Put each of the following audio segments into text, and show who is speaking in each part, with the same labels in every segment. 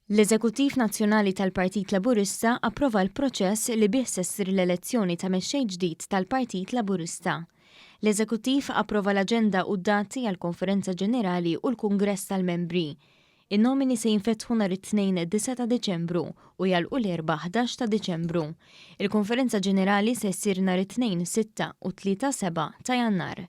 Speaker 1: L-Eżekuttiv Nazzjonali tal-Partit Laburista approva l-proċess li bih se ssir l-elezzjoni ta' mexxej ġdid tal-Partit Laburista. L-Eżekuttiv approva l-aġenda u d-dati għall-Konferenza Ġenerali u l-Kungress tal-Membri. In-nomini se jinfetħu nhar it-Tnejn 9 ta' Diċembru u jagħlqu l-Erbgħa 11 ta' Diċembru. Il-Konferenza Ġenerali se ssir nhar it-Tnejn 6 u t-Tlieta 7 ta' Jannar.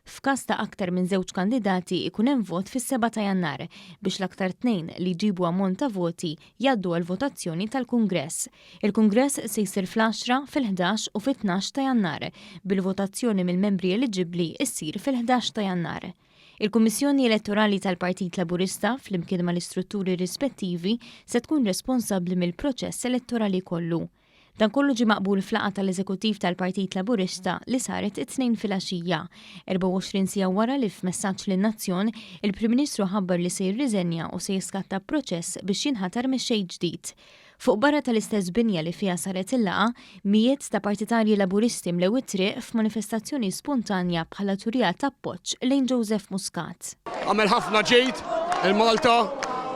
Speaker 1: F'każ ta' aktar minn żewġ kandidati jkun hemm vot fis-7 ta' Jannar biex l-aktar tnejn li jġibu ammont ta' voti jgħaddu għall-votazzjoni tal-Kungress. Il-Kungress se jsir fl-għaxra, fil-ħdax u fit-tnax ta' Jannar, bil-votazzjoni mill-membri eliġibbli ssir fil-ħdax ta' Jannar. Il-Kummissjoni Elettorali tal-Partit Laburista, flimkien mal-istrutturi rispettivi, se tkun responsabbli mill-proċess elettorali kollu. Dan kollu ġie maqbul f'laqgħa tal-Eżekuttiv tal-Partit Laburista li saret it-Tnejn filgħaxija, 24 siegħa wara li f'messaġġ lin-nazzjon, il-Prim Ministru ħabbar li se jirriżenja u se jiskatta proċess biex jinħatar mexxej ġdid. Fuq barra tal-istess binja li fiha saret il-laqgħa, mijiet ta' partitarji Laburisti mlew it-triq f'manifestazzjoni spontanja bħala turija t'appoġġ lejn Joseph Muscat.
Speaker 2: Għamel ħafna ġid 'il Malta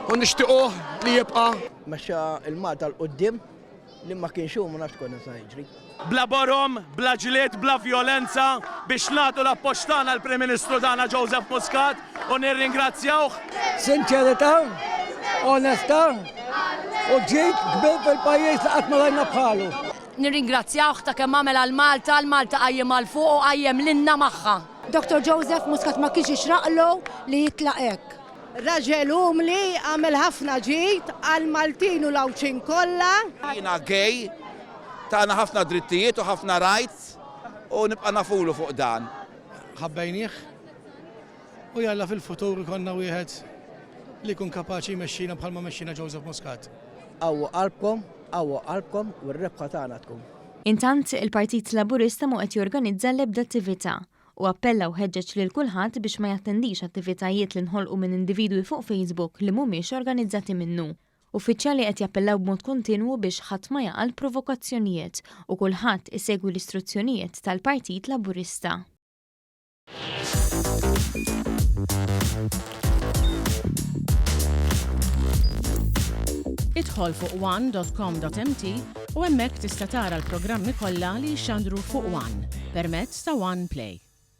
Speaker 2: u nixtiquh li jibqa'.
Speaker 3: Mexxa 'l Malta 'l quddiem li ma kienx hu ma nafx konna sa jiġri.
Speaker 4: Bla borom, bla ġlied, bla vjolenza biex nagħtu l-appoġġ tagħna l-Prim Ministru tagħna Joseph Muscat u nirringrazzjawh.
Speaker 5: Sinċerità, onestà u ġid kbir fil-pajjiż li qatt ma rajna bħalu.
Speaker 6: Nirringrazzjawh ta' kemm għamel għal Malta, għal Malta qajjimha 'l fuq u qajjem lilna magħha.
Speaker 7: Dottor Joseph Muscat ma kienx jixraqlu li jitlaq hekk.
Speaker 8: Raġel umli, għamel ħafna ġid għall-Maltin u l-Għawdxin kollha.
Speaker 9: Jiena gay, tana ħafna drittijiet u ħafna rights u nibqa' nafulu fuq dan.
Speaker 10: Ħabbejnieh u jalla fil-futur ikollna wieħed li jkun kapaċi jmexxina bħalma mexxina Joseph Muscat.
Speaker 3: Qawwu qalbkom, qawwu qalbkom u r-rebħa tagħna tkun.
Speaker 1: Intant, il-Partit Laburista mhu qed jorganizza l-ebda attività u appella u ħeġġeġ lil kulħadd biex ma jattendix attivitajiet li nħolqu minn individwi fuq Facebook li mhumiex organizzati minnu. Uffiċjali qed jappellaw b'mod kontinwu biex ħadd ma jaqa' l-provokazzjonijiet u kulħadd isegwi l-istruzzjonijiet tal-Partit Laburista.
Speaker 11: Idħol fuq one.com.mt u hemmhekk tista' tara l-programmi kollha li jixxandru fuq One permezz ta' One Play.